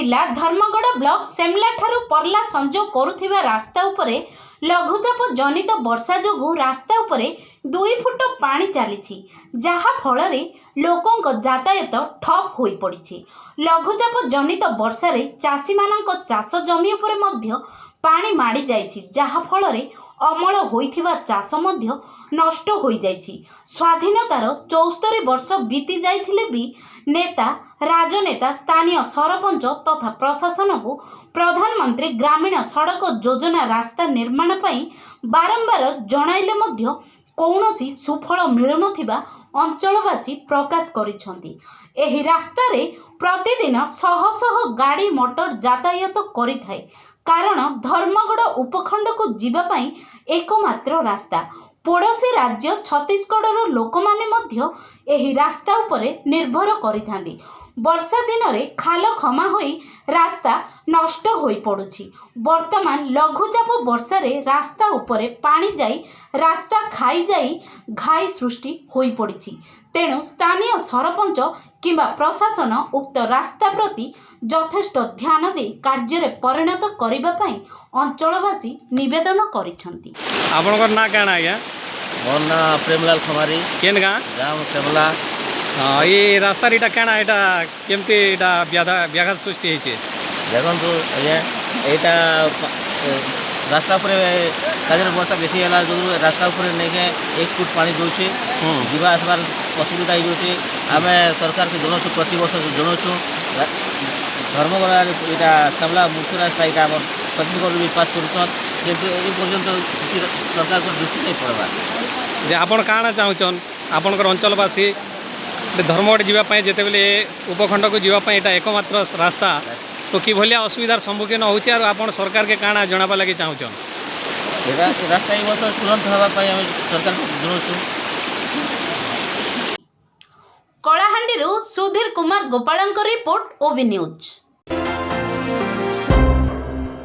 ଜିଲ୍ଲା ଧର୍ମଗଡ଼ ବ୍ଲକ ସେମଲାଠାରୁ ପର୍ଲା ସଂଯୋଗ କରୁଥିବା ରାସ୍ତା ଉପରେ ଲଘୁଚାପ ଜନିତ ବର୍ଷା ଯୋଗୁଁ ରାସ୍ତା ଉପରେ 2 ଫୁଟ ପାଣି ଚାଲିଛି, ଯାହା ଫଳରେ ଲୋକଙ୍କ ଯାତାୟାତ ଠପ୍ ହୋଇପଡ଼ିଛି। ଲଘୁଚାପ ଜନିତ ବର୍ଷାରେ ଚାଷୀମାନଙ୍କ ଚାଷ ଜମି ଉପରେ ମଧ୍ୟ ପାଣି ମାଡ଼ି ଯାଇଛି, ଯାହାଫଳରେ ଅମଳ ହୋଇଥିବା ଚାଷ ମଧ୍ୟ ନଷ୍ଟ ହୋଇଯାଇଛି। ସ୍ୱାଧୀନତାର 74 ବର୍ଷ ବିତି ଯାଇଥିଲେ ବି ନେତା, ରାଜନେତା, ସ୍ଥାନୀୟ ସରପଞ୍ଚ ତଥା ପ୍ରଶାସନକୁ ପ୍ରଧାନମନ୍ତ୍ରୀ ଗ୍ରାମୀଣ ସଡ଼କ ଯୋଜନା ରାସ୍ତା ନିର୍ମାଣ ପାଇଁ ବାରମ୍ବାର ଜଣାଇଲେ ମଧ୍ୟ କୌଣସି ସୁଫଳ ମିଳୁନଥିବା ଅଞ୍ଚଳବାସୀ ପ୍ରକାଶ କରିଛନ୍ତି। ଏହି ରାସ୍ତାରେ ପ୍ରତିଦିନ ଶହ ଶହ ଗାଡ଼ି ମଟର ଯାତାୟାତ କରିଥାଏ, କାରଣ ଧର୍ମଗଡ଼ ଉପଖଣ୍ଡକୁ ଯିବା ପାଇଁ ଏକମାତ୍ର ରାସ୍ତା। ପଡ଼ୋଶୀ ରାଜ୍ୟ ଛତିଶଗଡ଼ର ଲୋକମାନେ ମଧ୍ୟ ଏହି ରାସ୍ତା ଉପରେ ନିର୍ଭର କରିଥାନ୍ତି। ବର୍ଷା ଦିନରେ ଖାଲଖମା ହୋଇ ରାସ୍ତା ନଷ୍ଟ ହୋଇପଡ଼ୁଛି। ବର୍ତ୍ତମାନ ଲଘୁଚାପ ବର୍ଷାରେ ରାସ୍ତା ଉପରେ ପାଣି ଯାଇ ରାସ୍ତା ଖାଇଯାଇ ଘାଇ ସୃଷ୍ଟି ହୋଇପଡ଼ିଛି। ତେଣୁ ସ୍ଥାନୀୟ ସରପଞ୍ଚ କିମ୍ବା ପ୍ରଶାସନ ଉକ୍ତ ରାସ୍ତା ପ୍ରତି ଯଥେଷ୍ଟ ଧ୍ୟାନ ଦେଇ କାର୍ଯ୍ୟରେ ପରିଣତ କରିବା ପାଇଁ ଅଞ୍ଚଳବାସୀ ନିବେଦନ କରିଛନ୍ତି। ଆପଣଙ୍କର ନାଁ କାଣା ଆଜ୍ଞା? ମୋର ନାଁ ପ୍ରେମଲାଲ ଖମାରୀ। କେନ୍ ଗାଁ? ଗାଁ ସେମଲା। ହଁ, ଏଇ ରାସ୍ତାରେ ଏଇଟା କାଣା, ଏଇଟା କେମିତି ଏଇଟା ବ୍ୟାଘାତ ସୃଷ୍ଟି ହେଇছে? ଦେଖନ୍ତୁ ଆଜ୍ଞା, ଏଇଟା ରାସ୍ତା ଉପରେ କାଜରେ ବର୍ଷା ବେଶୀ ହେଲା ଯୋଗୁଁ ରାସ୍ତା ଉପରେ ନେଇକେ 1 ଫୁଟ ପାଣି ଦଉଛି। ଯିବା ଆସିବାର ଅସୁବିଧା ହେଇଯାଉଛି। ଆମେ ସରକାରକୁ ଜଣାଉଛୁ, ପ୍ରତିବର୍ଷ ଜଣାଉଛୁ। ଧର୍ମଗଡ଼ ଏଇଟା ସେମଲା ମୁଖ୍ୟ ରାସ୍ତା, ଏଇଟା ଆମର ଛତିଶଗଡ଼ ବି ପାସ୍ କରୁଛନ୍, କିନ୍ତୁ ଏ ପର୍ଯ୍ୟନ୍ତ କିଛି ସରକାରଙ୍କ ଦୃଷ୍ଟି ନେଇ ପଡ଼ବା। ଯେ ଆପଣ କାଣା ଚାହୁଁଛନ୍? ଆପଣଙ୍କର ଅଞ୍ଚଳବାସୀ ଧର୍ମଗଡ଼ ଯିବା ପାଇଁ, ଯେତେବେଳେ ଉପଖଣ୍ଡକୁ ଯିବା ପାଇଁ ଏଇଟା ଏକମାତ୍ର ରାସ୍ତା, ତ କିଭଳିଆ ଅସୁବିଧାର ସମ୍ମୁଖୀନ ହେଉଛି ଆଉ ଆପଣ ସରକାରକେ କାଣା ଜଣାବା ଲାଗି ଚାହୁଁଛନ୍? ଏଇଟା ରାସ୍ତା ଏଇ ବର୍ଷ ତୁରନ୍ତ ହେବା ପାଇଁ ଆମେ ସରକାରକୁ ଜଣାଉଛୁ। କଳାହାଣ୍ଡିରୁ ସୁଧୀର କୁମାର ଗୋପାଳଙ୍କ ରିପୋର୍ଟ, ଓବି ନ୍ୟୁଜ୍।